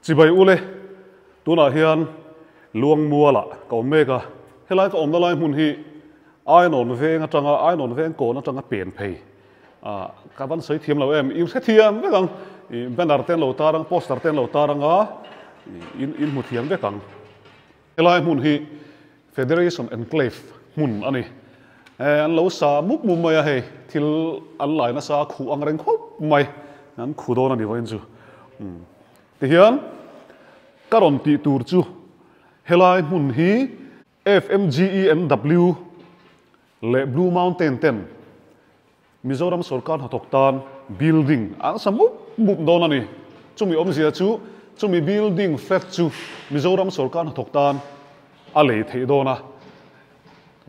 Chibai ule, tunah hian Luangmualah ka awm mek a, helai ka awmna lai hmun hi Ainawn veng atanga Ainawn veng kawn atanga pen phei ah ka van sawi thiam lo em, i hrethiam vek ang, i banner te an lo tar ang, poster te an lo tar ang a, in in hmu thiam vek ang. Helai hmun hi Federation Enclave hmun a ni. An lo sa mup mup mai a hei, thil an lai nasa a khuh ang reng khawp mai, an khu dawn a ni vawiin chu. Tihian ka rawn tih tur chu helai hmun hi FMGENW leh Blue Mountain ten Mizoram sorkar hnathawk tan building an sa mup mup dawn a ni. Chumi awmzia chu chumi building flat chu Mizoram sorkar hnathawk tan a lei theih dawn a.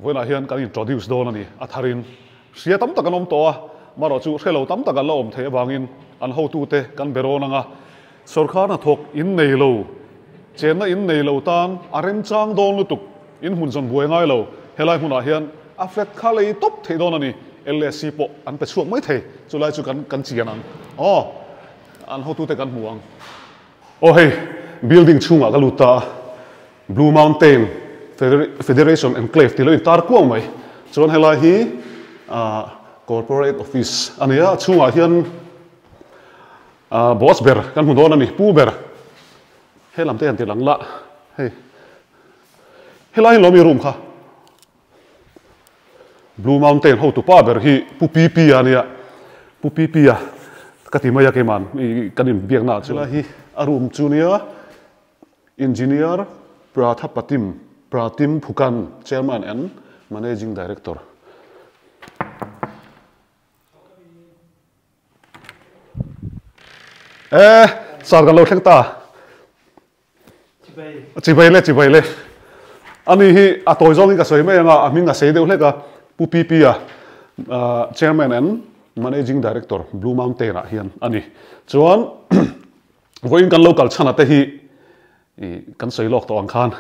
Vawiinah hian kan introduce dawn a ni. A tharin hria tam tak an awm tawh a, marawh chu hre lo tam tak an la awm theih avangin an hotute kan be rawn ang a. Sorkar hnathawk in nei lo, chenna in nei lo tan a remchang dawn lutuk, in hmun zawn buai ngai lo. Helai hmunah hian a flat kha lei tawp theih dawn a ni. LSC pawh an pe chhuak mai thei, chulai chu kan kan chian ang. Aw, an hotute kan hmu ang. Aw hei, building chhungah ka lut ta a, Blue Mountain Federation Enclave tih lo intar kuang mai. Chuan helai hi corporate office a ni a, a chhungah hian Boss ber kan hmu dawn a ni, pu ber. He lam te hian ti lang la, hei helai hi lawmi room kha. Blue Mountain hotu pa ber hi Pu PP a nia, Pu PP a ka ti mai a keiman kan inbiakna ah chuan. Helai hi a room chu nia, Engineer Pratha Patim, Pratim Phukan, Chairman and Managing Director. E sar kan lo thleng ta. Chibai le chibai le. Ani hi a tawi zawngin ka sawi mai anga a hming a sei deuh hlek a Pu PP a Chairman and Managing Director Blue Mountain ah hian ani. Chuan vawiin kan lo kal chhan a te hi kan sawi lawk tawh ang khan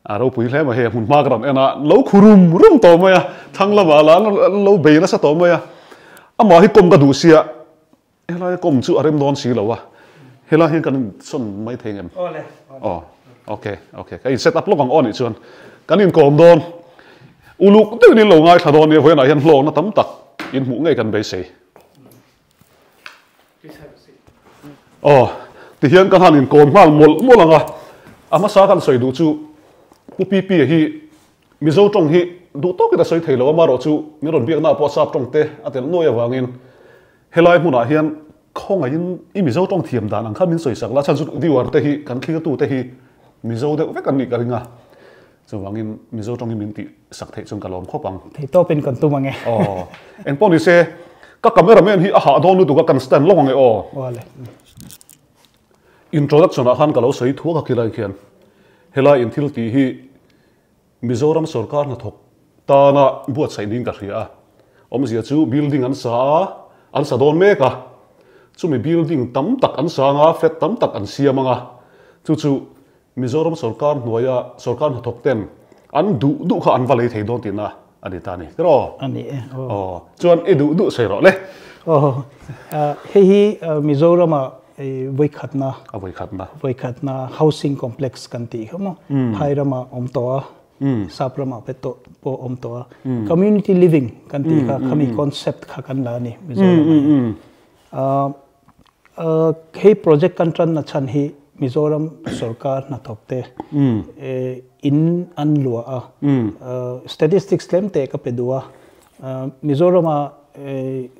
a ropui hle mai hei a hmun hma ka rawn en a lo khu rum rum tawh mai a thlang lamah lah an lo bei nasa tawh mai a amah hi kawm ka duh sia helai kawm chu a rem dawn si lo a helai hian kan insawn mai thei ngem aw okay okay ka in set up lawk ang aw nih chuan kan inkawm dawn uluk deuhin in lo ngaithla dawn nia vawiinah hian hlawkna tam tak in hmuh ngei kan beisei. Aw, tihian ka han inkawm nghal mawlh mawlh ang a, a hmasa kan sawi duh chu Pu Pipi-a hi Mizo tawng hi duh tawkin a sawi thei lo a, amaherawh chu min rawn biaknaah pawh sap tawng te a telh nuai avangin helai hmunah hian khawngaihin i Mizo tawng thiam dan ang kha min sawi sak la, chhan chu viewer te hi kan thlirtu te hi Mizo deuh vek an nih ka ring a. Chuvangin Mizo tawngin min tih sak theih chuan ka lawm khawp ang. Thei tawpin kan tum ang e. Aw. Engpawh ni se, ka camera man hi a hah dawn lutuk a, kan stand lawk ang e aw. Aw le. Introduction ah khan ka lo sawi thuak a khilai khian helai in thil tih hi Mizoram sorkar hnathawk tana buatsaih niin ka hria a. Awmzia chu building an sa a, an sa dawn mek a. Chumi building tam tak an sang a, flat tam tak an siam ang a. Chu chu Mizoram sorkar hnuaia sorkar hnathawk ten an duh duh kha an va lei thei dawn tihna a ni ta a ni. Tiraw? A ni e, aw. Aw, chuan i duh duh sawi rawh le. Aw, hei hi Mizorama vawikhatna. A vawikhatna. Vawikhatna housing complex kan tih kha maw? Phai rama awm tawh a, sap rama pe tawh pawh awm tawh a. Community living kan tih kha khami concept kha kan la a ni Mizoramah hian. Hei project kan tanna chhan hi Mizoram sorkar hnathawk te in an luah a, statistics tlem teh ka pe duh a, Mizorama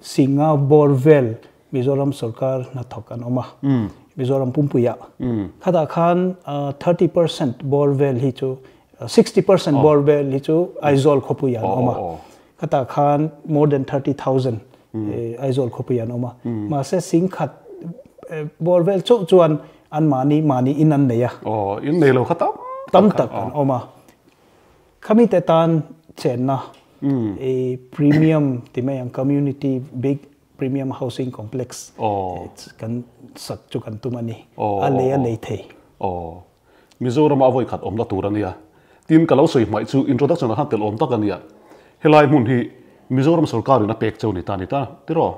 Singa bawr vel Mizoram sorkar hnathawk an awm a, Mizoram pumpuiah. Khatah khan 30% bawr vel hi chu, 60% bawr vel hi chu Aizawl khawpuiah an awm a. Khatah khan more than 30,000 Aizawl khawpui an awm a. Mahse singkhat bawr vel chauh chuan an mahni mahni in an nei a. Aw, in nei lo kha tam tam tak an awm a. Khami te tan chenna premium ti mai ang community big premium housing complex kan sak chu kan tum a ni. A lei a lei thei. Aw. Mizorama a vawikhat awmna tur a nia. Tin, ka lo sawi hmaih chu introduction ah khan tel awm tak a nia. Helai hmun hi Mizoram sorkarin a pek cheu ni ta a ni ta, tiraw?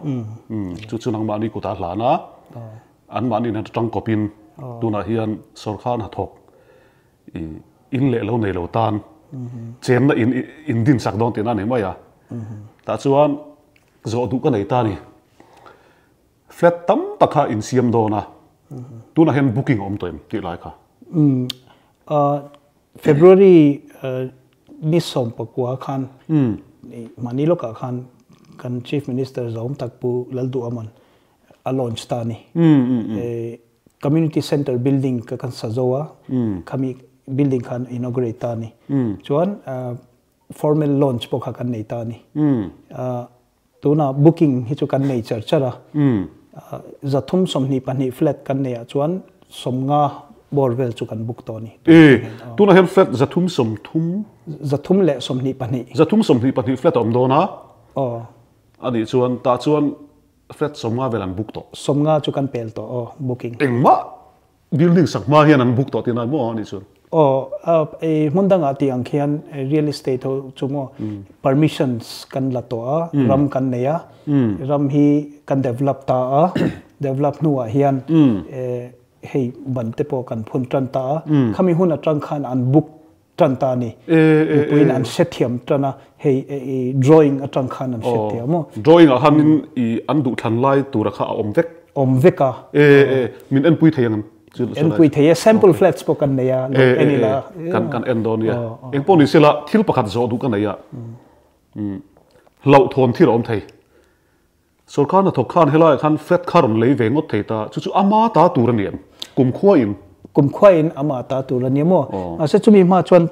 Chu chu nangmahni kutah hlan a, Anmahni nen tang kawpin tunah hian sawrkar hnathawk in leh lo nei lo tan chenna in in din sak dawn tihna a ni mai a. Tah chuan zawh duh ka nei ta a ni. Flat tam tak kha in siam dawn a, tunah hian booking a awm tawh em tih lai kha? February ni 19 khan mahni lawkah khan kan Chief Minister Zawm tak Pu Lalduhaman a launch ta a ni. Community Centre building ka kan sa zo a, khami building khan inaugurate ta a ni. Chuan formal launch pawh kha kan nei ta a ni. Tunah booking hi chu kan nei char char a, 322 flat kan nei ah chuan 50 bawr vel chu kan book tawh a ni. E, tunah hian flat 330. 322. 322 flat a awm dawn a. Aw. A nih chuan tah chuan flat 50 vel an book tawh. 50 chu kan pel tawh aw booking. Engmah Building sak hma hian an book tawh tih nai maw a nih chuan? Aw, ei hmun dangah tih ang khian real estate ho chu maw permissions kan la tawh a, ram kan nei a, ram hi kan develop ta a, develop hnuah hian hei ban te pawh kan phun tan ta a, khami hun atang khan an book tan ta a ni. Mipuiin an hrethiam tan a, hei drawing atang khan an hrethiam maw. Drawing ah khan i an duhthlan lai tura kha a awm vek. Awm vek a. E e min enpui thei ang em? Enpui thei e, sample flats pawh kan nei a, lo en ila. Kan kan en dawn nia. Engpawh ni sela thil pakhat zawh duh ka nei a, hlauhthawn thil a awm thei. Sorkar hnathawk khan helaiah khan flat kha rawn lei ve ngawt thei ta, chu chu ama ta tur a ni em? Kumkhua in. Kumkhua in ama ta tur a ni maw? Mahse chumi hma chuan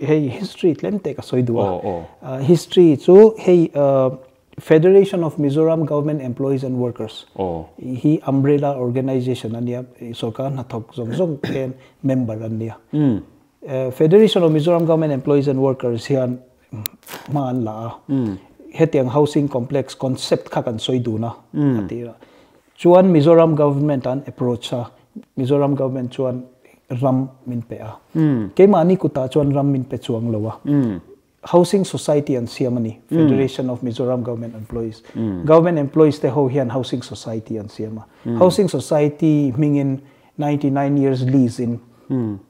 hei history tlem te ka sawi duh a. History chu hei Federation of Mizoram Government Employees and Workers hi umbrella organization a nia, sorkar hnathawk zawng zawng ten member an nia. Federation of Mizoram Government Employees and Workers hian hma an la a, hetiang housing complex concept kha kan sawi dun a, a ti a. Chuan Mizoram government an approach a, Mizoram government chuan ram min pe a. Keimahni kutah chuan ram min pe chuang lo a. Housing society an siam a ni, Federation of Mizoram Government Employees. Government employees te ho hian housing society an siam a. Housing society hmingin 99 years lease in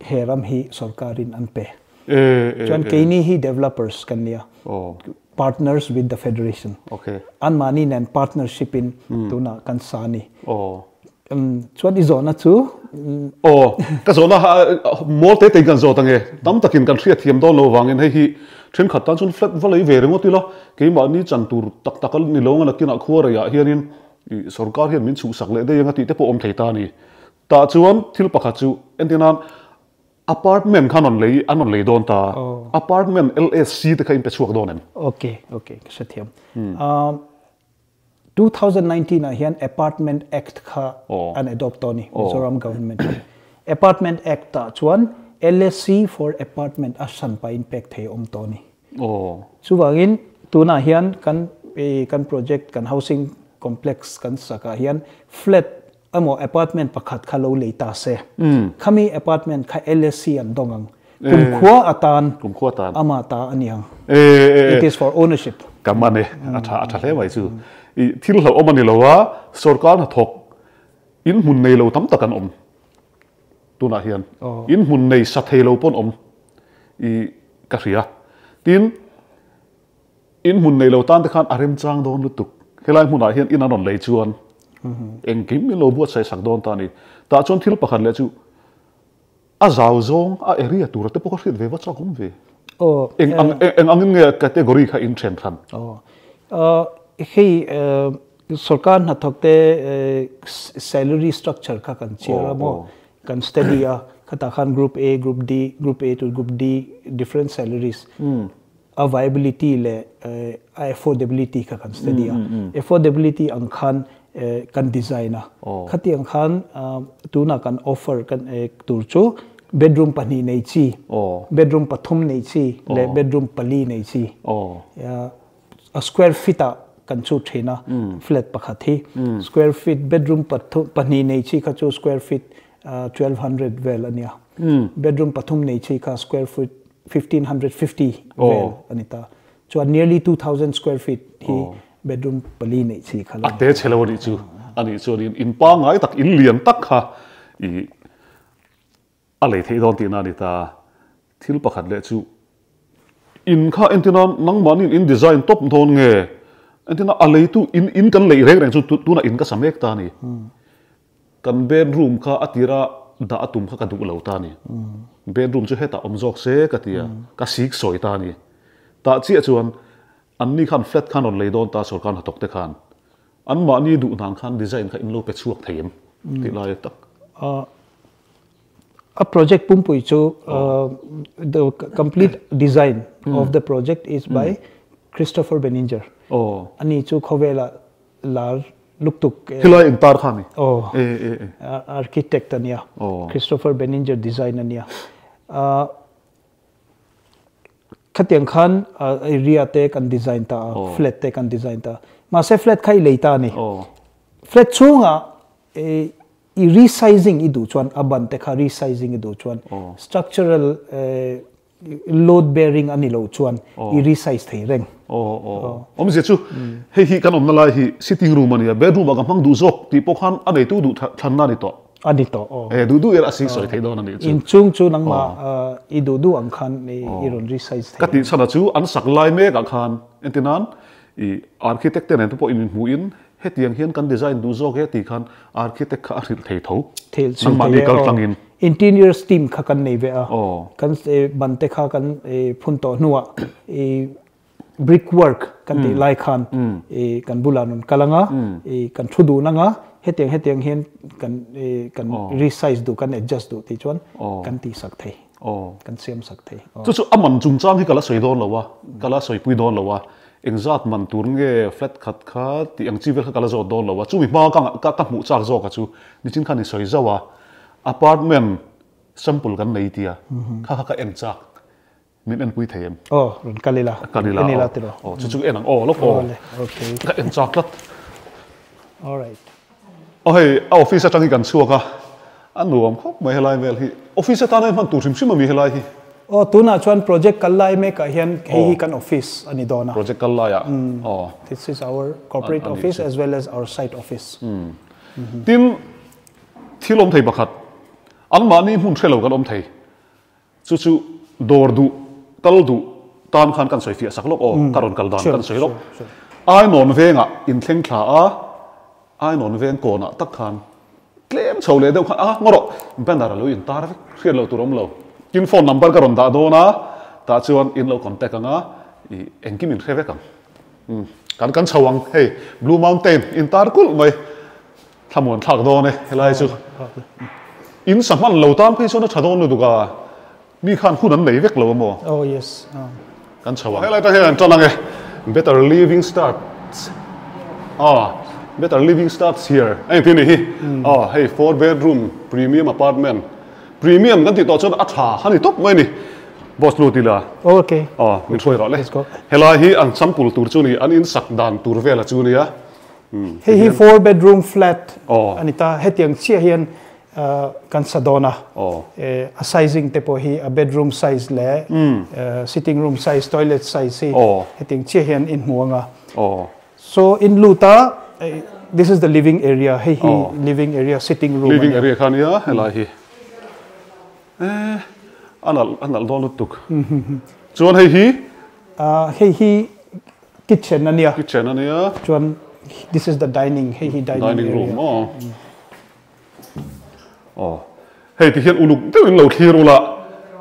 he ram hi sorkarin an pe. Chuan keini hi developers kan nia, partners with the federation. Anmahni nen partnership in tunah kan sa a ni. Chuan i zawhna chu? Aw, ka zawhna mawl te tein kan zawt ange. Tam takin kan hriatthiam dawn lo vangin hei hi thenkhat tan chuan flat va lei ve ringawt ila, keimahni chan tur tak tak a ni lo anga nakinah khuareiah hianin sorkar hian min chhuhsak leh daih anga tih te pawh awm thei ta a ni. Tah chuan thil pakhat chu entirnan Apartment kha an rawn lei an rawn lei dawn ta. Apartment LSC te kha in pe chhuak dawn em? Ok, ok, ka hrethiam. 2019 ah hian Apartment Act kha an adopt tawh a ni, Mizoram Government in. Apartment Act ah chuan LSC for apartment a hranpa in pek thei a awm tawh a ni. Chuvangin tunah hian kan kan project kan housing complex kan sakah hian flat Emaw apartment pakhat kha lo lei ta se. Khami apartment kha LSC an dawng ang. Kumkhua atan Kumkhua atan. Ama ta a ni ang. It is for ownership. Ka man e, a tha a tha hle mai chu. I thil hlauhawm a ni lo a, sorkar hnathawk in hmun nei lo tam tak an awm tunah hian. In hmun nei sa thei lo pawn awm i ka hria. Tin, In hmun nei lo tan te khan a remchang dawn lutuk. Helai hmunah hian in an rawn lei chuan engkim in lo buatsaih sak dawn ta a ni. Tah chuan thil pakhat leh chu a zau zawng a area tura te pawh kha hriat ve va chak awm ve. Eng ang eng angin nge category kha in then hran? Aw hei sorkar hnathawk te salary structure kha kan chhiar a maw kan study a khatah khan group A group D group A to group D different salaries A viability leh a affordability kha kan study a. Affordability ang khan kan design a. Khati ang khan tuna kan offer kan tur chu bedroom pahnih nei chi, bedroom pathum nei chi leh bedroom pali nei chi. A square feet ah kan chhut thin a flat pakhat hi. Square feet bedroom pahnih nei chi kha chu square feet 1200 vel a nia. Bedroom pathum nei chi kha square feet 1550 vel a ni ta. Chuan nearly 2000 square feet hi bedroom pali neih chi kha lo. A te chhe lo a nih chu. Anih chuanin in pangngai tak, in lian tak kha i a lei theih dawn tihna a ni ta. Thil pakhat leh chu in kha entir nan nangmahniin in design tawp dawn nge? Entir nan a leitu in in kan leih reng reng chu tunah in ka sa mek ta a ni. Kan bedroom kha a tira dah a tum kha ka duh lo ta a ni. Bedroom chu hetah awm zawk se ka ti a, ka sik sawi ta a ni. Tah chiah chuan anni khan flat khan rawn lei dawn ta sorkar hnathawk te khan. Anmahni duh hnan khan design kha in lo pe chhuak thei em tih lai a tak. A project pumpui chu the complete design of the project is by Christopher Benninger. Ani chu khawvela lar luktuk. Helai in tar kha ni. Oh. Architect ania. Christopher Benninger design ania. Khatiang khan area te kan design ta a, flat te kan design ta. Mahse flat kha i lei ta ani. Flat chhunga I resizing i duh chuan a ban te kha resizing i duh chuan structural load bearing a ni lo chuan i resize thei reng. Awmzia chu hei hi kan awmna lai hi sitting room a nia, bedroom ah ka hmang duh zawk tih pawh khan a neitu duh thlanna a ni tawh. A ni tawh aw. E duh duh erawh a sing sawi thei dawn a nih chu. Inchung chu nangmah i duh duh ang khan i rawn resize thei. Ka tih chhan ah chu an sak lai mek ah khan entirnan i architect te nen te pawh in inhmuhin Hetiang hian kan design duh zawk e tih khan architect kha a hrilh thei tho. Nangmahni kal tlangin. Interiors team kha kan nei ve a, kan ban te kha kan phun tawh hnuah brick work kan tih lai khan kan bulah rawn kal anga, kan thu dun anga, hetiang hetiang hian kan kan resize duh, kan adjust duh tih chuan kan tihsak thei, kan siamsak thei. Chu chu a man chungchang hi ka la sawi dawn lo a, ka la sawipui dawn lo a. Engzat man tur nge flat khat kha tih ang chi vel kha ka la zawt dawn lo a, chumi hma ka ka hmuh chak zawk a chu nichin khan i sawi zauh a, apartment sample kan nei tia kha kha ka en chak, min enpui thei em? Aw rawn kal ila, kal ila en ila tiraw? Aw chu chu en ang aw lawk aw, ka en chak tlat. Alright. Aw hei a office atang hi kan chhuak a, a nuam khawp mai helai vel hi, office atana i hman tur hrim hrim a mi helai hi? Aw tunah chuan project kal lai mekah hian hei hi kan office a ni dawn a. Project kal laiah aw. This is our corporate office as well as our site office. Tin, thil awm thei pakhat, anmahni hmun hre lo kan awm thei. Chu chu dawr duh, kal duh tan khan kan sawi fiah sak lawk aw, ka rawn kal dan kan sawi lawk. Ainawn vengah inthleng thla a, Ainawn veng kawnah tak khan tlem chho leh deuh khan a ngaw rawh, banner a lo intar vek, hriat loh tur awm lo. Tin phone number ka rawn dah dawn a, tah chuan in lo contact ang a, ih engkim in hre vek ang. Umm kan kan chho ang hei Blue Mountain intar kulh mai. Thlamuan thlak dawn e helai chu. In sa hman lo tan phei chuan a tha dawn lutuk a, mi khan hun an nei vek lo a maw? Oh yes. Kan chho ang. Helai tang hian an tan ang e. Better living starts ah better living starts here a engtin ni hi ah hei four bedroom premium apartment premium kan tih tawh chuan a tha a ni tawp mai a ni. Boss lut ila. Okay. Ah min hruai rawh le. Let's go. Helai hi an sample tur chu ni an in sak dan tur vel a chu nia. Hei hi four bedroom flat a ni ta, hetiang chiah hian kan sa dawn a, a sizing te pawh hi a bedroom size leh sitting room size, toilet size hi hetiang chiah hian in hmu ang a. So in lut a, this is the living area, hei hi living area sitting room a ni. Living area kha nia helai hi a nalh a nalh dawn lutuk. Chuan hei hi? Hei hi Kitchen a nia. Kitchen a nia. Chuan this is the dining, hei hi dining area. Dining room aw. Aw. Hei ti hian uluk deuh in lo thlir ula,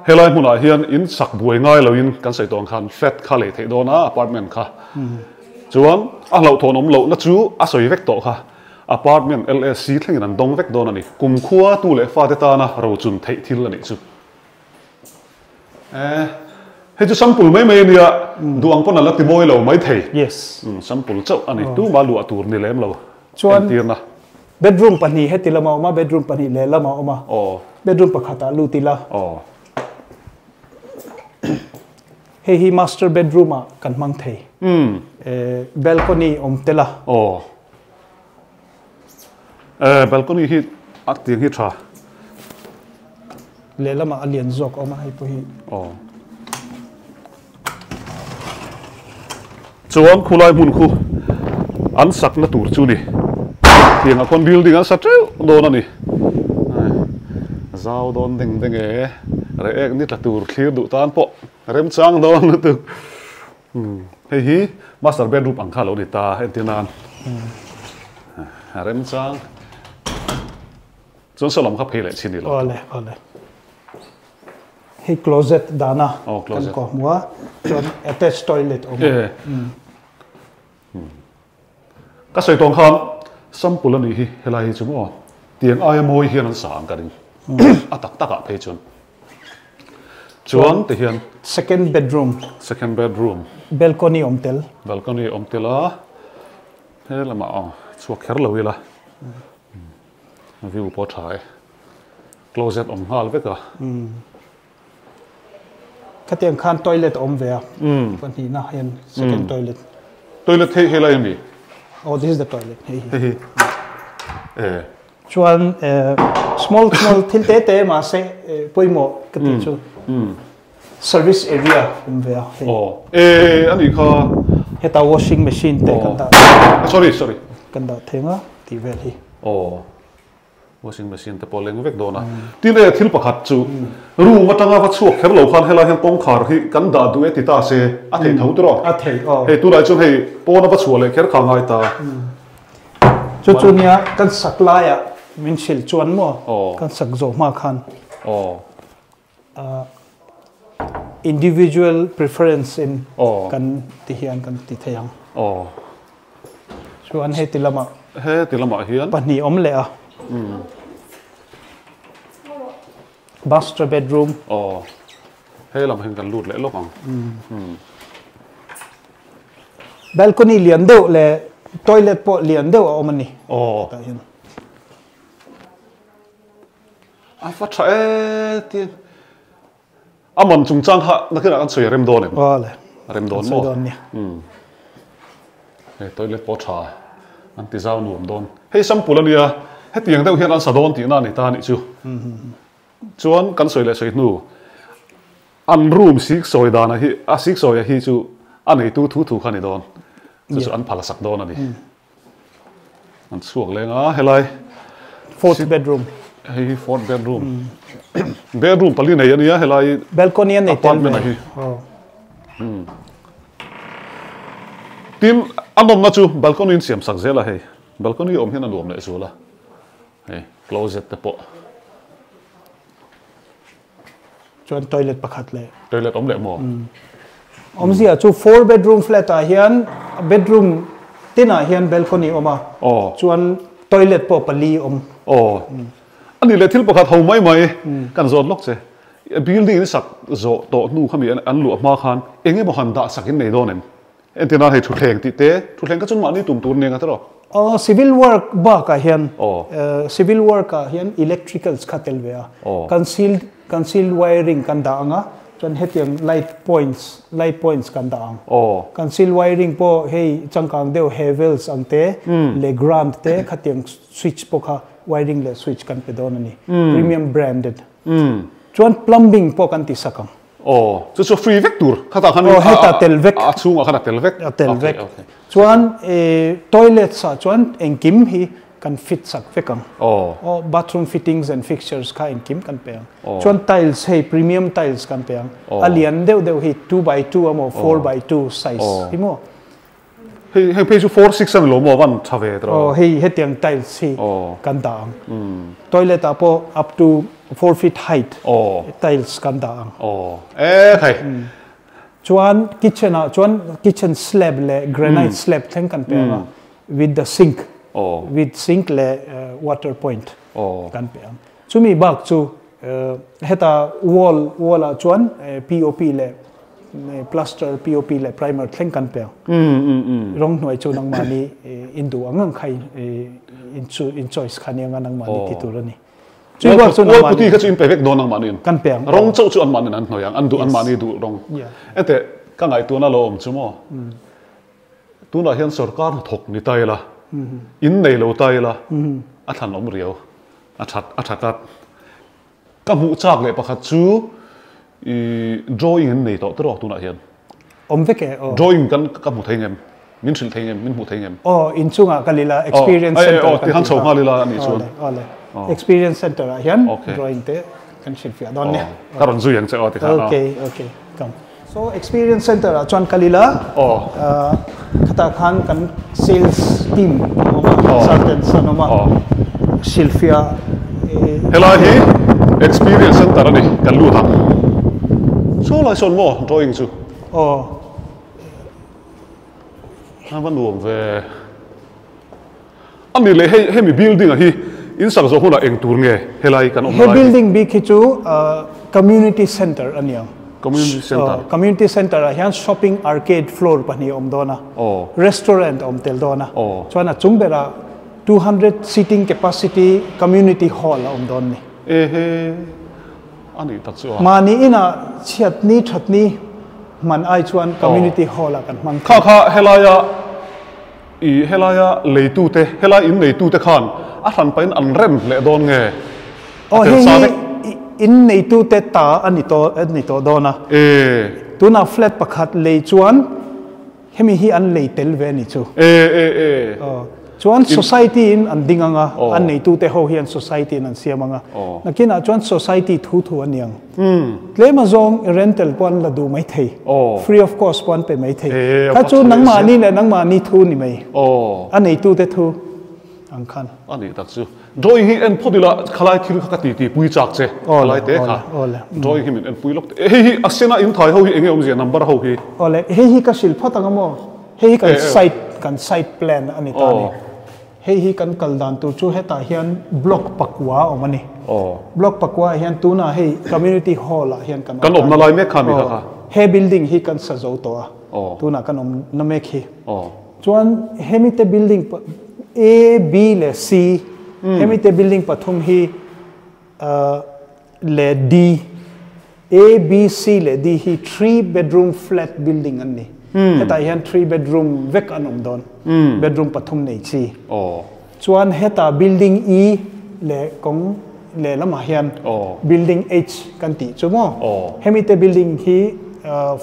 helai hmunah hian in sak buai ngai lo in kan sawi tawh ang khan flat kha lei theih dawn a, apartment kha. Chuan a hlauhthawn awm lohna chu a sawi vek tawh kha. Apartment LSC thlengin an dawng vek dawn a ni. Kumkhua tu leh fate tana rochun theih thil a nih chu. Eh, hei chu sample mai mai a nia, duh ang pawn a la ti mawi lo mai thei. Yes. Sample chauh a ni, tuma luah tur ni lem lo Chuan entirna. bedroom pahnih heti lama awm a, bedroom pahnih leh lama awm a. Aw. Bedroom pakhatah lut ila. Aw. Hei hi master bedroom ah kan hmang thei. Eh, balcony awm tel a. Aw. Eh, balcony hi a tiang hi tha. Lehlamah a lian zawk awm a hei pawh hi. Aw. Chuan khulai hmun khu an sakna tur chu ni. Tiangah khuan building an sa teuh dawn a ni. Zau dawn deng deng e. Reh ek ni tla tur thlir duh tan pawh remchang dawn lutuk. Hei hi master bedroom ang kha a lo ni ta entir nan. Remchang. Chuan saw lam kha phei leh chin ni lo. Awle awle. Hei closet dana kan kawh hmu a chuan attach toilet awm a. Ka sawi tawng khan sample a nih hi helai hi chu maw tiang aia mawi hian an sa ang ka ring a tak tak ah phei chuan chuan ti hian second bedroom second bedroom balcony awm tel balcony awm tel a he lamah aw chhuak kher lo ila view pawh tha e closet awm nghal vek a. Khatiang khan toilet a awm ve a, pahnihna hian second toilet. Toilet hei helai a mi? Oh, this is the toilet hei hi. Hei hi. Eh. Chuan small small thil te te mahse pawimawh ka tih chu service area awm ve a hei. Oh, eh a nih kha. Heta washing machine te kan dah. Sorry, sorry. Kan dah theng a tih vel hi. Oh. Washing machine te pawh a leng vek dawn a. Tin e, thil pakhat chu room atanga va chhuak kher lo khan helai hian kawngkhar hi kan dah duh e ti ta se, a theih tho tiraw? A theih aw. Hei tunah chuan hei pawna va chhuah leh kher kha a ngai ta. Chu chu nia kan sak laiah min hrilh chuan maw kan sak zawh hma khan individual preference in kan ti hian kan ti thei ang. Chuan heti lamah. Heti lamah hian. Pahnih awm leh a. Master bedroom. He lam hian kan lut leh lawk ang. Balcony lian deuh leh toilet pawh lian deuh a awm a ni. Hetah hian. A va tha e tiin a man chungchang kha nakinah kan sawi a rem dawn em? Awle. A rem dawn maw? Sawi dawn nia. Hei toilet pawh tha an ti zau nuam dawn. Hei sample a nia, hetiang deuh hian an sa dawn tihna a ni ta a nih chu. Chuan kan sawi leh sawi hnu an room sik sawi dana hi a sik sawia hi chu a neitu thu thu kha a ni dawn. Chu chu an phal a sak dawn a ni. An chhuak leng a helai. Fourth bedroom. Hei hi fourth bedroom. Bedroom pali nei a nia helai. Balcony an nei tel ve. Apartment a hi. Tin a nawmna chu balcony in siam sak zel a hei. Balcony awm hian a nuam leh zual a. Hei closet te pawh. Chuan toilet pakhat leh. Toilet awm leh maw? Awmzia chu four bedroom flat ah hian bedroom tinah hian balcony awm a. Chuan toilet pawh pali awm. Aw. A nih leh thil pakhat ho mai mai kan zawt lawk che. Building in sak zawh tawh hnu khami an luah hma khan eng emaw han dah sak in nei dawn em? Entirna hei thutthleng tih te, thutthleng kha chuan mahni tum tur nen a tiraw? Aw, civil work bakah hian, civil work ah hian electricals kha tel ve a, concealed, concealed wiring kan dah ang a, chuan hetiang light points, light points kan dah ang. Concealed wiring pawh hei changkang deuh Havells ang te, Legrand te khatiang switch pawh kha wiring leh switch kan pe dawn a ni, premium branded. Chuan plumbing pawh kan ti sak ang. Aw, chu chu free vek tur. Khatah khan Aw, heta tel vek. A chhungah khan a tel vek. A tel vek. Chuan toilets ah chuan engkim hi kan fit sak vek ang. Aw. Aw, bathroom fittings and fixtures kha engkim kan pe ang. Chuan tiles hei premium tiles kan pe ang. A lian deuh deuh hi 2x2 emaw 4x2 size hi maw. Hei hei phei chu 4 6 a ni lo maw van tha ve tawh. Aw hei hetiang tiles hi kan dah ang. Toilet ah pawh up to 4 feet height tiles kan dah ang. Aw e thei. Chuan kitchen ah chuan kitchen slab leh granite slab thleng kan pe ang a with the sink with sink leh water point kan pe ang. Chumi bak chu Heta wall wall ah chuan POP leh plaster POP leh primer thleng kan pe ang. Rawng hnuai chu nangmahni in duh ang ang kha in in choice kha nia nga nangmahni ti tur a ni. Chui bak chu nangmahni. Wall putty kha chu in pe vek dawn nangmahni in. Kan pe ang. Rawng chauh chu anmahni an hnuai ang an duh anmahni duh rawng. Ente ka ngaihtuahna lo awm chu maw. Tunah hian sorkar hnathawk ni ta ila, in nei lo ta ila, a thlan awm riau, a that a tha tlat. Ka hmuh chak leh pakhat chu i drawing an nei tawh tiraw tunah hian? Awm vek e aw. Drawing kan ka hmu thei ngem? Min hrilh thei ngem, min hmuh thei ngem? Aw, inchungah kal ila, Experience Center kan tih kha. Aw, chho nghal ila a nih chuan. Awle, awle. Experience Center ah hian drawing te kan hrilhfiah dawn nia. Ka rawn zui ang che aw ti khan. Okay, okay, come. So, Experience Center ah chuan kal ila, khatah khan kan sales team an awm a, consultants an awm a, hrilhfiah. Helai hi Experience Center a ni, kan lut ang. Saw lai sawn maw drawing chu? Aw. A va nuam ve. A ni leh hei hemi building a hi in sak zawh hunah eng tur nge helai kan awm lai hi? He building bik hi chu community center a ni ang. Community center. Community center ah hian shopping arcade floor pahnih a awm dawn a. Restaurant a awm tel dawn a. Chuan a chung berah 200 seating capacity community hall a awm dawn a ni. Ehe. A nih tak chu a. Mahni inah chhiatni thatni hman ai chuan community hall ah kan hmang thei. Kha kha helaia i helaia leitute, helai in neitute khan a hran pahin an rem leh dawn nge? Aw hei hi in neitute ta a ni tawh a ni tawh dawn a. E. Tunah flat pakhat lei chuan Hemi hi an lei tel ve a ni chu. E e e. Aw. Chuan society in an ding ang a, an neitute ho hian society in an siam ang a. Nakinah chuan society thu thu a ni ang. Tlem azawng rental pawh an la duh mai thei. Free of cost pawh an pe mai thei. Kha chu nangmahni leh nangmahni thu ni mai. A neitute thu ang khan. A nih tak chu. Drawing hi en phawt ila khalai thil kha ka ti ti pui chak che khalai te kha drawing hi min en pui lawk teh hei hi a sena in thai ho hi enge awmzia number ho hi. Awle hei hi ka hrilh phawt ang a maw hei hi kan site kan site plan a ni ta a ni hei hi kan kal dan tur chu hetah hian block pakua a awm a ni block pakua ah hian tunah hei community hall ah hian kan awm kan awmna lai mek kha mi kha kha he building hi kan sa zo tawh a tunah kan awmna mek hi. Chuan hemi te building A, B leh C hemi te building pathum hi leh D, A, B, C leh D hi three bedroom flat building an ni. Hetah hian three bedroom vek an awm dawn, bedroom pathum nei chi. Chuan heta building E leh kawng leh lamah hian building H kan tih chu maw? Hemi te building hi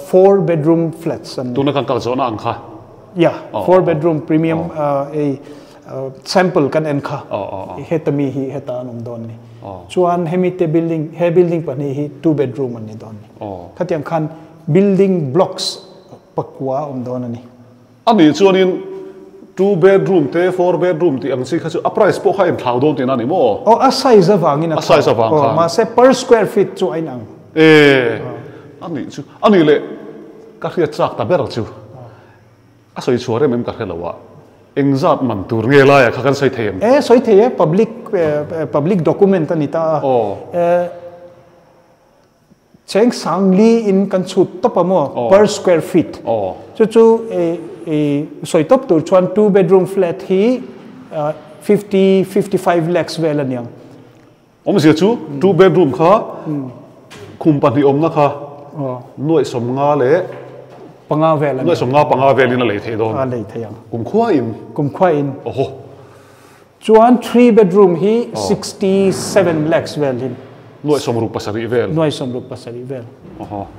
four bedroom flats an ni. Tuna kan kal zawhna ang kha. Yeah, four bedroom premium ei sample kan en kha. Heta mi hi heta an awm dawn ni. Chuan hemi te building, he building pahnih hi two bedroom an ni dawn ni. Khatiang khan building blocks pakua awm dawn a ni. A nih chuanin two bedroom te four bedroom tih ang chi kha chu a price pawh kha a inthlau dawn tihna a ni maw? Aw, a size avangin a thlau. A size avang khan. Aw, mahse per square feet chu a inang. E, a nih chu. A nih leh ka hriat chak ta ber chu a sawi chhuah rem em ka hre lo a, engzat man tur nge laia kha kan sawi thei em? E, sawi thei e, public public document a ni ta a. Aw. E, Cheng sang li in kan chhut tawp a maw per square feet. Chu chu i sawi tawp tur chuan two bedroom flat hi 50, 55 lakhs vel a niang. Awmzia chu two bedroom kha khum pahnih awmna kha nuaih sawmnga leh panga vel a niang. Nuaih sawmnga panga velin a lei theih dawn. A lei theih ang. Kumkhua in. Kumkhua in. Awhaw. Chuan three bedroom hi 67 lakhs vel hin. Nuaih sawmruk pasarih vel. Nuaih sawmruk pasarih vel.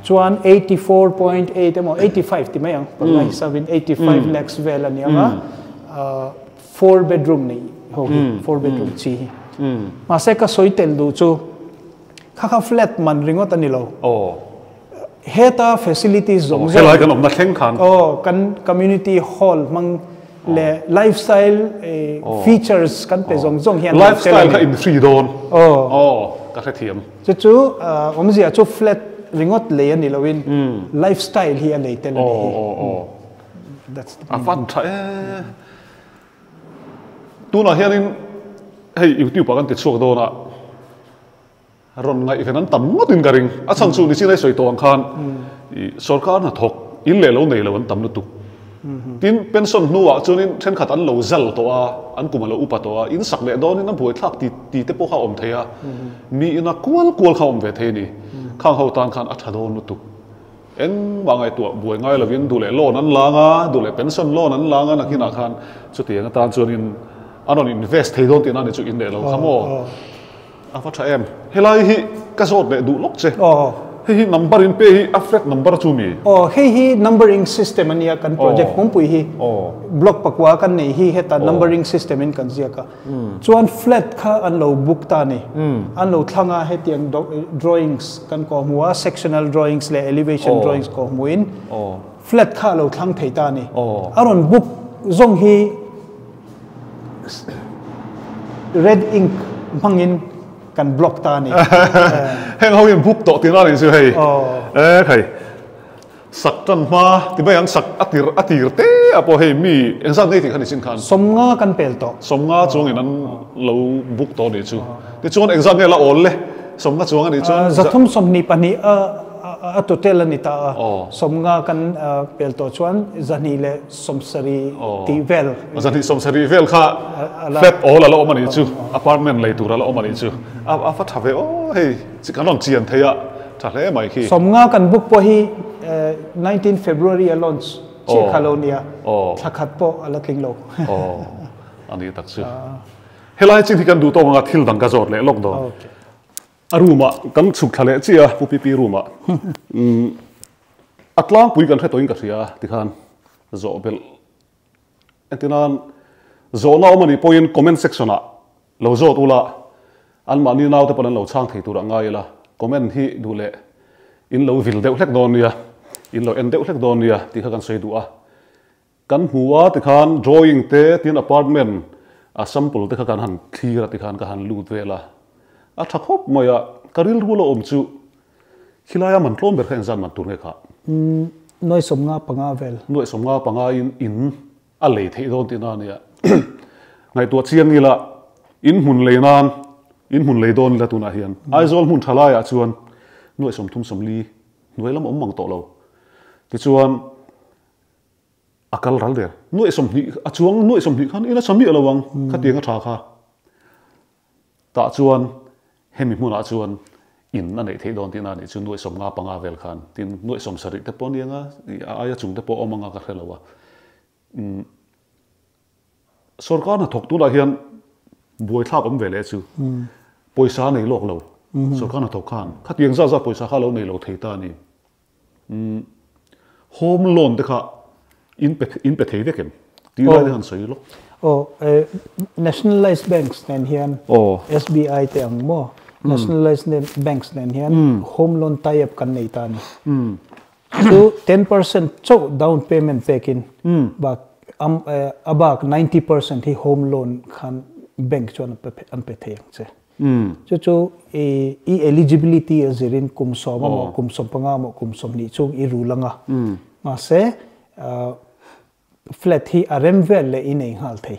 Chuan 84.8 emaw 85 ti mai ang, panga hisapin 85 lakhs vel a ni ang a, four bedroom nei ho hi, four bedroom chi hi. Mahse ka sawi tel duh chu kha kha flat man ringawt a ni lo. Heta facilities zawng zawng. Helai kan awmna thleng khan. Aw, kan community hall hmang leh lifestyle features kan pe zawng zawng hian. Lifestyle kha in free dawn. Aw. Aw, ka hrethiam. Chu chu awmzia chu flat ringawt lei a ni loin lifestyle hi a lei tel a ni hi. Aw, aw, aw. That's the A fan tha e. Tunah hianin hei YouTube ah kan ti chhuak dawn a. Rawn ngaihven an tam ngawtin ka ring. A chhan chu nichin ai sawi tawh ang khan i sorkar hnathawk in leh lo nei lo an tam lutuk. Tin, pension hnuah chuanin thenkhat an lo zal tawh a, an kum a lo upa tawh a, in sak leh dawnin a buaithlak ti ti te pawh kha a awm thei a, mi ina kual kual kha a awm ve thei a ni. Khang ho tan khan a tha dawn lutuk. Engmah ngaihtuah buai ngai lovin duh leh loan an lang a, duh leh pension loan an lang a, nakinah khan chutiang atan chuanin an rawn invest thei dawn tihna a ni chu in leh lo kha maw? A va tha em? Helai hi ka zawt leh duh lawk che. Hei hi number in pe hi a flat number chu mi? Aw, hei hi numbering system a nia kan project pumpui hi. Block pakua kan nei hi heta numbering system in kan ziak a. Chuan flat kha an lo book ta a ni. An lo thlang a, hetiang drawings kan kawh hmu a, sectional drawings leh elevation drawings kawh hmuin flat kha a lo thlang thei ta a ni. A rawn book zawng hi red ink hmangin kan block ta a ni. Heng ho in book tawh tihna a nih chu hei. E khai. Sak tan hma ti mai ang sak a tir a tir te a pawh hei mi engzat nei tih kha ni chin khan. Sawmnga kan pel tawh. Sawmnga chuangin an lo book tawh a nih chu. Tichuan engzat nge la awl le? Sawmnga chuang a nih chuan. Zathum 22 a a total a ni ta a. Sawmnga kan pel tawh chuan 270 tih vel. 270 vel kha flat awl a la awm a nih chu. Apartment lei tur a la awm a nih chu. A va tha ve aw hei. Kan rawn chian thei a, tha hle mai khi. 50 kan book pawh hi 19 February a launch chiah kha lo nia, thla khat pawh a la tling lo. Aw, a nih tak chu. Helai chin hi kan duh tawk anga thil dang ka zawt leh lawk dawn. A room ah kan chhuk thla leh chiah a, Pu Pipi room ah. A tlangpui kan hre tawhin ka hria tikhan zawh belh. Entinan, zawhna awm a nih pawhin comment section ah lo zawt ula, anmahni naute pawn an lo chhang thei tur ah ngai ila, comment hi duh leh in lo vil deuh hlek dawn nia, in lo en deuh hlek dawn nia tih kha kan sawi duh a. Kan hmu a tikhan drawing te tin apartment a sample te kha kan han thlir a tikhan ka han lut vel a, a tha khawp mai a, ka rilru la awm chu Khilai a man tlawm ber kha engzat man tur nge kha? Nuai 55 vel. Nuai 55 in in a lei theih dawn tihna a nia. Ngaihtuah chiang ila in hmun lei nan in hmun lei dawn ila tunah hian Aizawl hmun tha laiah chuan nuai 30 40 hnuai lam awm mang tawh lo. Tichuan a kal ral der. Nuai 20 a chuang nuai 20 khan in a sa miah lo ang khatiang a tha kha. Tah chuan hemi hmunah chuan in a neih theih dawn tihna a nih chu nuaih 55 vel khan tin nuaih 70 te pawh a ni anga a aia chung te pawh a awm anga ka hre lo a. Umm sorkar hnathawk tunah hian buaithlak awm ve leh chu pawisa a nei lawk lo sorkar hnathawk khan khatiang zat zat pawisa kha a lo nei lo thei ta a ni. Umm home loan te kha in pe in pe thei vek em? Tih lai te khan sawi lawk. Aw nationalized banks nen hian SBI te ang maw nationalized banks nen hian home loan tie up kan nei ta a ni. Chu 10% chauh down payment pekin bak a bak 90% hi home loan khan bank chuan an pe thei ang che. Chu chu i eligibility a zirin kum 10 emaw kum 15 emaw kum 20 chung i rul anga. Mahse flat hi a rem vel leh i nei nghal thei.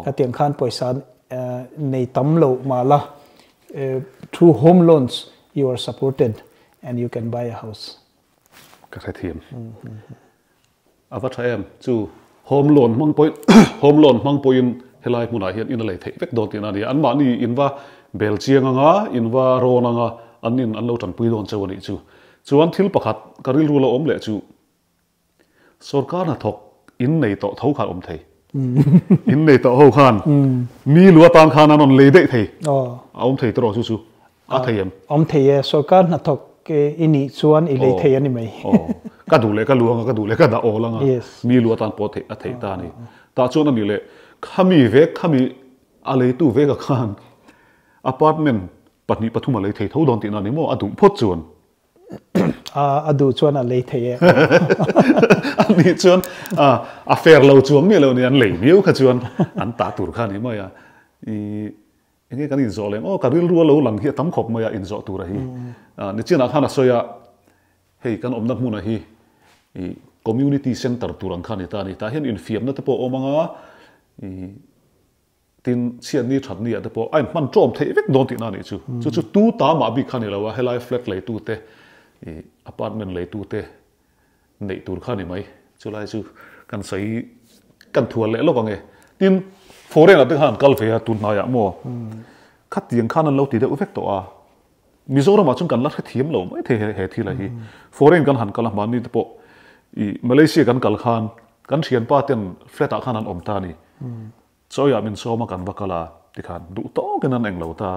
Khatiang khan pawisa nei tam lo mahla through home loans you are supported and you can buy a house. Ka hrethiam. A va tha em? Chu home loan hmang pawhin home loan hmang pawhin helai hmunah hian in a lei theih vek dawn tihna a ni a. Anmahni in va bel chiang anga, in va rawn anga, an in an lo tanpui dawn cheu a nih chu. Chuan thil pakhat ka rilru lo awm leh chu sorkar hnathawk in nei tawh tho khan awm thei. In nei tawh ho khan mi lu atan khan an rawn lei daih thei. A awm thei tawh chu chu. A thei em? Awm thei e, sorkar hnathawk i nih chuan i lei thei a ni mai. Aw, ka duh leh ka lu anga, ka duh leh ka dah awl anga, mi lu atan pawh a theih ta a ni. Tah chuan a nih leh, khami vek, khami a leitu veka khan apartment pahnih pathum a lei thei tho dawn tihna a ni maw? A duh phawt chuan. A duh chuan a lei thei e. A nih chuan a fair lo chuang miah lo a ni, an lei miau kha chuan an tah tur kha a ni mai a. I. Enge kan inzawh lem aw, ka rilru a lo lang hi a tam khawp mai a inzawh tura hi. Nichinah khan a sawi a, hei kan awmna hmuna hi i community centre tur ang kha a ni ta a ni. Tah hian infiamna te pawh a awm ang a, i tin chhiatni thatni ah te pawh a inhman ṭawm theih vek dawn tihna a nih chu. Chu chu tu ta mah bik kha a ni lo a, helai flat leitu te, i apartment leitu te neih tur kha a ni mai. Chulai chu kan sawi kan thual leh lawk ang e. Tin, foreign ah te khan an kal ve a tun hnaiah maw? Khatiang khan an lo ti deuh vek tawh a. Mizoramah chuan kan la hrethiam lo mai thei he thil a hi. Foreign kan han kal a hmanni te pawh i Malaysia kan kal khan kan thianpa ten flat ah khan an awm ta a ni. Chawiah min sawm a kan va kal a tikhan duh tawkin an englo ta.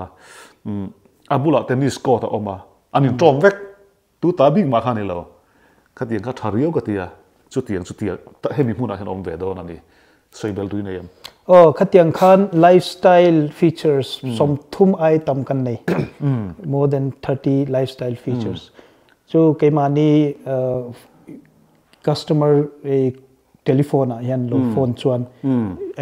A bulah tennis court a awm a, an inṭawm vek. Tu ta bik mah kha a ni lo. Khatiang kha tha riau ka ti a, chutiang chu tia hemi hmunah hian awm ve dawn a ni. Sawi bel tui nei em? Aw, khatiang khan lifestyle features 30 ai tam kan nei. More than 30 lifestyle features. Chu keimahni customer telephone ah hian lo phone chuan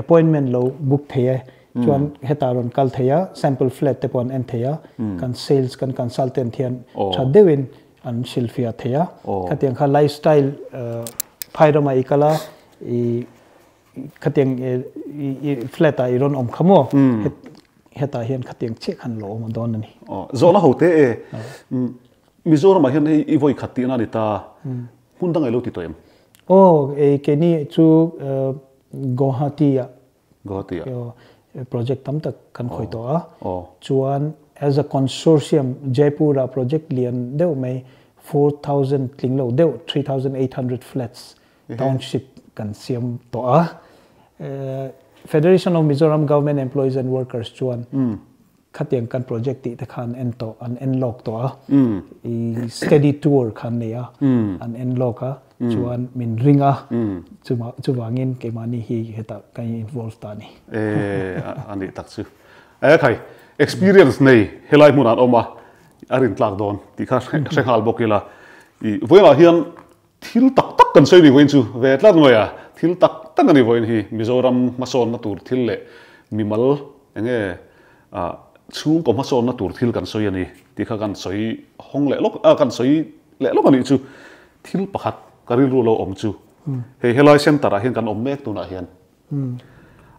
appointment lo book thei e chuan heta rawn kal thei a sample flat te pawh an en thei a kan sales kan consultant hian tha deuhin an hrilhfiah thei a khatiang kha lifestyle phai ramah i kal a i khatiang i flat ah i rawn awm kha maw hetah hian khatiang chiah khan lo awm a dawn a ni. Zawhna ho te e Mizoramah hian hei i vawi khat tihna a ni ta, hmun dang ei lo ti tawh em? Aw, ei keini chu Guwahati-ah Guwahati-ah project tam tak kan khawi tawh a, chuan as a consortium Jaipur-ah project lian deuh mai 4,000 tling lo deuh 3,800 flats township kan siam tawh a. Federation of Mizoram Government Employees and Workers chuan Khatiang kan project tih te khan en tawh, an en lawk tawh a, i study tour kha an nei a, an en lawk a, chuan min ring a, chuvangin keimahni hi hetah kan in involve ta a ni. E, a nih tak chu. E khai, experience nei helai hmunah an awm a, a rin tlak dawn tih kha hre nghal bawk ila. I vawiinah hian thil tak tak kan sawi ni vawiin chu ve tlat mai a, thil tak tak a ni vawiin hi Mizoram hmasawnna tur thil leh mimal enge ah chhungkaw hmasawnna tur thil kan sawi a ni tih kha kan sawi hawng leh lawk a kan sawi leh lawk a nih chu thil pakhat ka rilru lo awm chu hei helai center ah hian kan awm mek tunah hian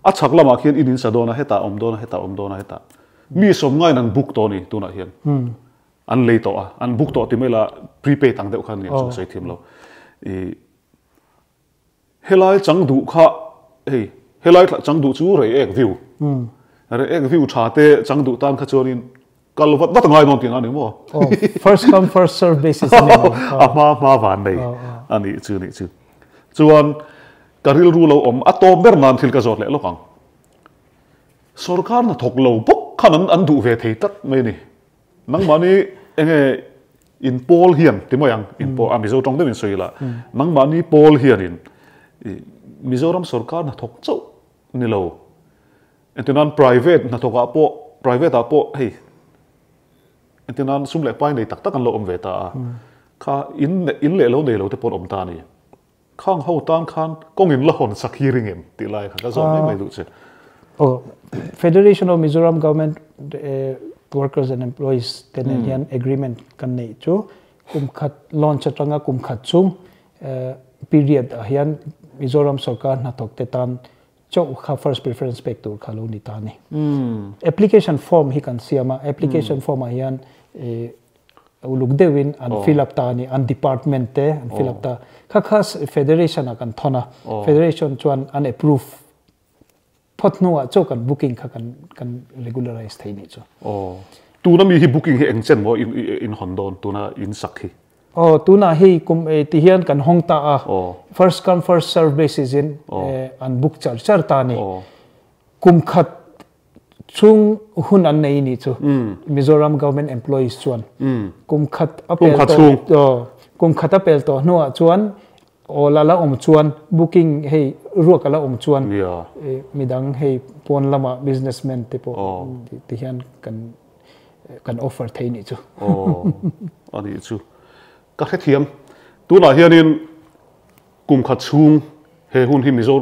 a chhak lamah khian in insa dawn a hetah awm dawn a hetah awm dawn a hetah mi sawm ngaiin an book tawh a ni tunah hian. An lei tawh a, an book tawh ti mai la prepaid ang deuh kha nia chu ka sawi thiam lo. I helai chang duh kha hei helai chang duh chu rei ek view. Rei ek view tha te chang duh tan kha chuanin kal vat vat a ngai dawn tihna a ni maw? First come first serve basis a ni mai. A hma hma van nei a nih chu nih chu. Chuan ka rilru lo awm a tawp ber nan thil ka zawt leh lawk ang. Sorkar hnathawk lo bawk khan an duh ve thei tlat mai a ni. Nangmahni enge in pawl hian ti mai ang in pawl a Mizo tawng deuh in sawi ila nangmahni pawl hianin Mizoram sorkar hnathawk chauh ni lo entirnan private hnathawk ah pawh private ah pawh hei entirnan sum leh pai nei tak tak an lo awm ve ta a kha in in leh lo nei lo te pawh an awm ta a ni Khang ho tan khan kawng in la hawn sak hi ring em tih lai kha ka zawm mai mai duh che. Aw, Federation of Mizoram Government Workers and Employees te nen hian agreement kan neih chu kum khat launch atanga kum khat chung period ah hian Mizoram sorkar hnathawk te tan chauh kha first preference pek tur kha lo ni ta a ni. Application form hi kan siam a, application form ah hian uluk deuhin an fill up ta a ni, an department te an fill up ta. Kha kha federation ah kan thawn a, federation chuan an approve phawt hnuah chauh kan booking kha kan kan regularize thei nih chu. Aw, tuna mi hi booking hi eng chen maw in hawn dawn tuna in sak hi? Aw, tunah hei kum ti hian kan hawng ta a, first come first serve basis in an book char char ta a ni. Kum khat Chung hun an nei nih chu Mizoram government employees chuan kum khat a pel tawh kum khat a pel tawh hnuah chuan awl a la awm chuan booking hei ruak a la awm chuan midang hei pawn lama businessman te pawh ti hian kan kan offer thei nih chu. A nih chu ka hrethiam tunah hianin Kum khat chhung he hun hi Mizo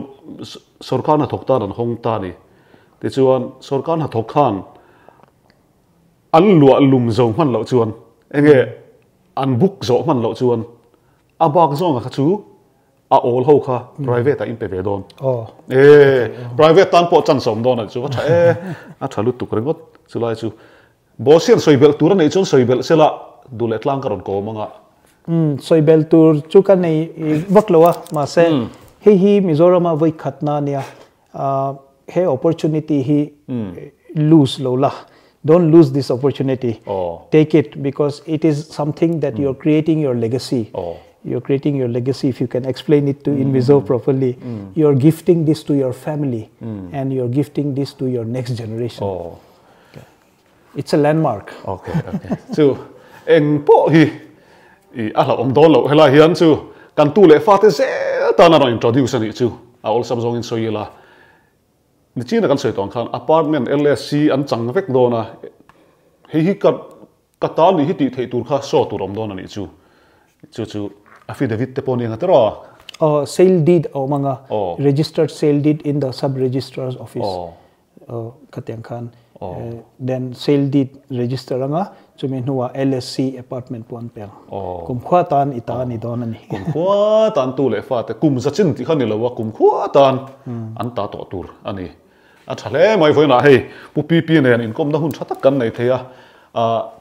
sorkar hnathawk tan an hawng ta a ni. Tichuan, sorkar hnathawk khan an luah lum zo hman loh chuan, enge an book zawh hman loh chuan a bak zawnga kha chu a awl ho kha private ah in pe ve dawn. E, private tan pawh chance a awm dawn a ni chu. A tha e, a tha lutuk ringawt chulai chu. Boss hian sawi belh tur a neih chuan sawi belh sela duh leh tlang ka rawn kawm ang a. Umm, sawi belh tur chu ka nei vak lo a, mahse hei hi Mizorama vawi khatna a nia, he opportunity hi lose lo la, don't lose this opportunity, take it because it is something that you are creating your legacy, you are creating your legacy if you can explain it to in Mizo properly, you are gifting this to your family and you are gifting this to your next generation. It's a landmark. Okay, okay. Chu eng pawh hi I a hlauhawm dawn loh helai hian chu kan tu leh fate zel tan a rawn introduce a nih chu a awlsam zawngin sawi ila. Nichina kan sawi tawh ang khan apartment LSC an chang vek dawn a, hei hi ka ka ta nih hi tih theih tur kha saw tur awm dawn a nih chu. Chu chu affidavit te pawh a ni ang a tiraw? Aw, sale deed a awm ang a, registered sale deed in the sub registrar's office. Khatiang khan then sale deed register anga chumi hnuah LSC apartment pawh an pe ang. Kumkhua tan i ta a ni dawn a ni. Kumkhua tan tu leh fate kum za chin tih kha ni lo a, kumkhua tan an ta tawh tur a ni. A tha hle mai vawiinah hei Pu PP nen inkawmna hun tha tak kan nei thei a.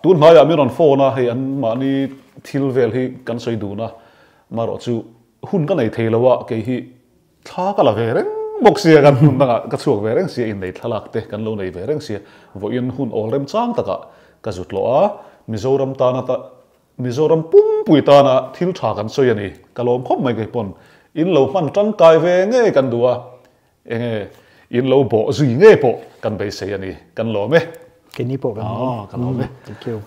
Tun hmaiah min rawn phone a, hei anmahni thil vel hi kan sawi dun a, marawh chu hun ka nei thei lo a, kei hi Thla ka la ve reng bawk sia, kan hmun dangah ka chhuak ve reng sia, innei thlalak te kan lo nei ve reng sia, vawiin hun awl remchang takah ka zut lawh a, Mizoram tana ta Mizoram pumpui tana thil tha kan sawi a ni, ka lawm khawp mai kei pawn, in lo hman tangkai ve ngei kan duh a, enge in lo bawh zui ngei pawh kan beisei a ni, kan lawm e. Keini pawh kan lawm. Ka lawm e. Thank you.